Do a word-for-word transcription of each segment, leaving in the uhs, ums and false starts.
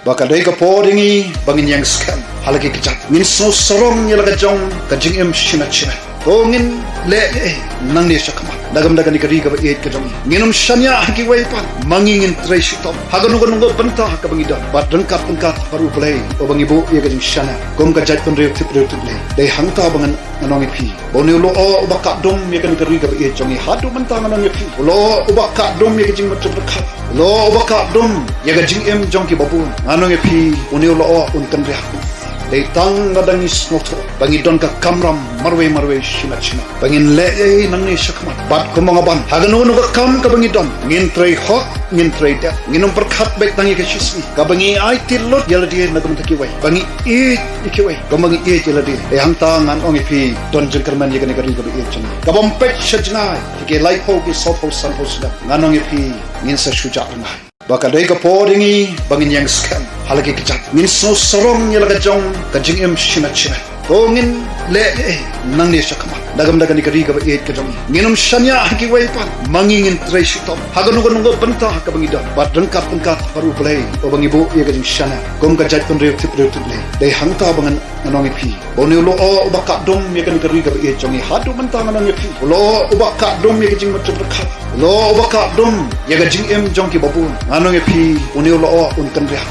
Ba ka dei ka por ïa ngi ba ngin ïeng skhem ha la ki kjat. Ngin sngewsarong ïa la ka jong ka jingim shimet shimet. To ngin leh ei ei nangne shakhmat. Na ka bynta kane ka ri kaba ïeit ka jong ngi. Ngin ym shaniah ha kiwei pat. Ma ngi ngin trei shitom ha kano kano ka bynta kaba ngi don. Bad ryngkat ryngkat bad U Blei uba ngi buh ïa ka jingshaniah kum ka jaitbynriew tip briew tip Blei. Dei hangta ba ngan ngan ong ïa phi ba une u lyoh uba kah dum ïa kane ka ri kaba ïeit jong ngi. Haduh mynta ngan ong ïa phi, u lyoh uba kah dum ïa ka jingmut jingpyrkhat, u lyoh uba kah dum ïa ka jingim jong kiba bun. Ngan ong ïa phi, une u lyoh un kynriah. Dei tang lada ngi sngewthuh ba ngi don ka kamram marwei marwei shimet shimet ba ngin leh ei ei nangne shakhmat. Bad kumba nga ban ha kano kano ka kam kaba ngi don, ngin trei hok, ngin trei dep. Ngin ym pyrkhat beit tang ïa ka shisngi kaba ngi aiti lut ïa lade na ka bynta kiwei, ba ngi ïeit ïa kiwei kumba ngi ïeit ïa lade. Dei hangta ngan ong ïa phi, don jingkyrmen ïa kane ka ri kaba ïeit jong ngi. Kaba ym peit sha jngai, ki laiphew, ki sawphew, sanphew snem, ngan ong ïa phi, ngin sa shu jah rngai. Ba ka dei ka por ïa ngi ba ngin ïeng skhem ha la ki kjat. Ngin sngewsarong ïa la ka jong ka jingim shimet shimet. To ngin leh ei ei nangne shakhmat. Na ka bynta kane ka ri kaba ïeit ka jong ngi. Ngin ym shaniah ha kiwei pat. Ma ngi ngin trei shitom ha kano kano ka bynta kaba ngi don. Bad ryngkat ryngkat bad U Blei uba ngi buh ïa ka jingshaniah kum ka jaitbynriew tip briew tip Blei. Dei hangta ba ngan ngan ong ïa phi ba une u lyoh uba kah dum ïa kane ka ri kaba ïeit jong ngi. Haduh mynta ngan ong ïa phi, u lyoh uba kah dum ïa ka jingmut jingpyrkhat, u lyoh uba kah dum ïa ka jingim jong kiba bun. Ngan ong ïa phi, une u lyoh un kynriah.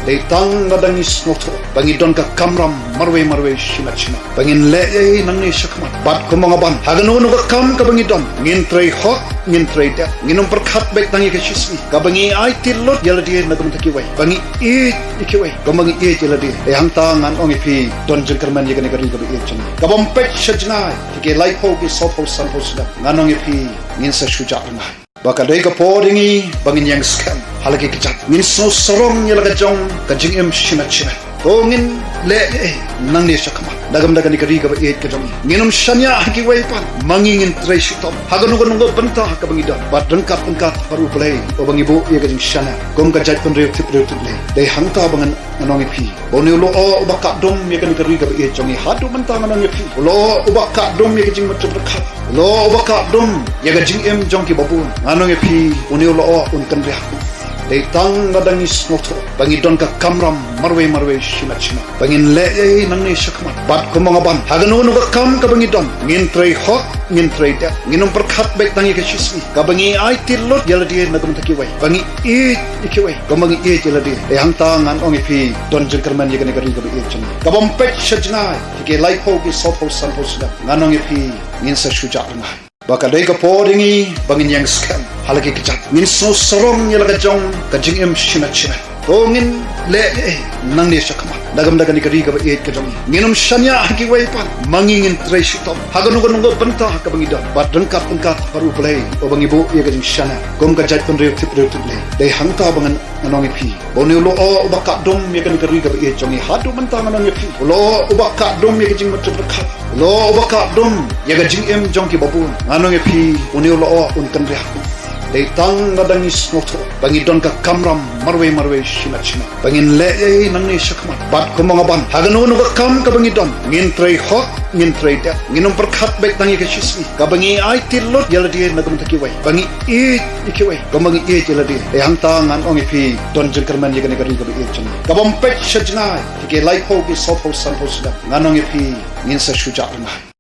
Dei tang lada ngi sngewthuh ba ngi don ka kamram marwei marwei shimet shimet ba ngin leh ei ei nangne shakhmat. Bad kumba nga ban ha kano kano ka kam kaba ngi don, ngin trei hok, ngin trei dep. Ngin ym pyrkhat beit tang ïa ka shisngi kaba ngi aiti lut ïa lade na ka bynta kiwei, ba ngi ïeit ïa kiwei kumba ngi ïeit ïa lade. Dei hangta ngan ong ïa phi, don jingkyrmen ïa kane ka ri kaba ïeit jong ngi. Kaba ym peit sha jngai, ki laiphew, ki sawphew, sanphew snem, ngan ong ïa phi, ngin sa shu jah rngai. Ba ka dei ka por ïa ngi ba ngin ïeng skhem ha la ki kjat. Ngin sngewsarong ïa la ka jong ka jingim shimet shimet. To ngin leh ei ei nangne shakhmat. Na ka bynta kane ka ri kaba ïeit ka jong ngi. Ngin ym shaniah ha kiwei pat. Ma ngi ngin trei shitom ha kano kano ka bynta kaba ngi don. Bad ryngkat ryngkat bad U Blei uba ngi buh ïa ka jingshaniah kum ka jaitbynriew tip briew tip Blei. Dei hangta ba ngan ngan ong ïa phi ba une u lyoh uba kah dum ïa kane ka ri kaba ïeit jong ngi. Haduh mynta ngan ong ïa phi, u lyoh uba kah dum ïa ka jingmut jingpyrkhat, u lyoh uba kah dum ïa ka jingim jong kiba bun. Ngan ong ïa phi, une u lyoh un kynriah. Dei tang lada ngi sngewthuh ba ngi don ka kamram marwei marwei shimet shimet ba ngin leh ei ei nangne shakhmat. Bad kumba nga ban ha kano kano ka kam kaba ngi don, ngin trei hok, ngin trei dep. Ngin ym pyrkhat beit tang ïa ka shisngi kaba ngi aiti lut ïa lade na ka bynta kiwei, ba ngi ïeit ïa kiwei kumba ngi ïeit ïa lade. Dei hangta ngan ong ïa phi, don jingkyrmen ïa kane ka ri kaba ïeit jong ngi. Kaba ym peit sha jngai, ki laiphew, ki sawphew, sanphew snem, ngan ong ïa phi, ngin sa shu jah rngai. Ba ka dei ka por ïa ngi ba ngin ïeng skhem ha la ki kjat. Ngin sngewsarong ïa la ka jong ka jingim shimet shimet. To ngin leh ei ei nangne shakhmat. Na ka bynta kane ka ri kaba ïeit ka jong ngi. Ngin ym shaniah ha kiwei pat. Ma ngi ngin trei shitom ha kano kano ka bynta kaba ngi don. Bad ryngkat ryngkat bad U Blei uba ngi buh ïa ka jingshaniah kum ka jaitbynriew tip briew tip Blei. Dei hangta ba ngan ngan ong ïa phi ba une u lyoh uba kah dum ïa kane ka ri kaba ïeit jong ngi. Haduh mynta ngan ong ïa phi, u lyoh uba kah dum ïa ka jingmut jingpyrkhat, u lyoh uba kah dum ïa ka jingim jong kiba bun. Ngan ong ïa phi, une u lyoh un kynriah. Dei tang lada ngi sngewthuh ba ngi don ka kamram marwei marwei shimet shimet ba ngin leh ei ei nangne shakhmat. Bad kumba nga ban ha kano kano ka kam kaba ngi don, ngin trei hok, ngin trei dep. Ngin ym pyrkhat beit tang ïa ka shisngi kaba ngi aiti lut ïa lade na ka bynta kiwei, ba ngi ïeit ïa kiwei kumba ngi ïeit ïa lade. Dei hangta ngan ong ïa phi, don jingkyrmen ïa kane ka ri kaba ïeit jong ngi. Kaba ym peit sha jngai, ki laiphew, ki sawphew, sanphew snem, ngan ong ïa phi, ngin sa shu jah rngai.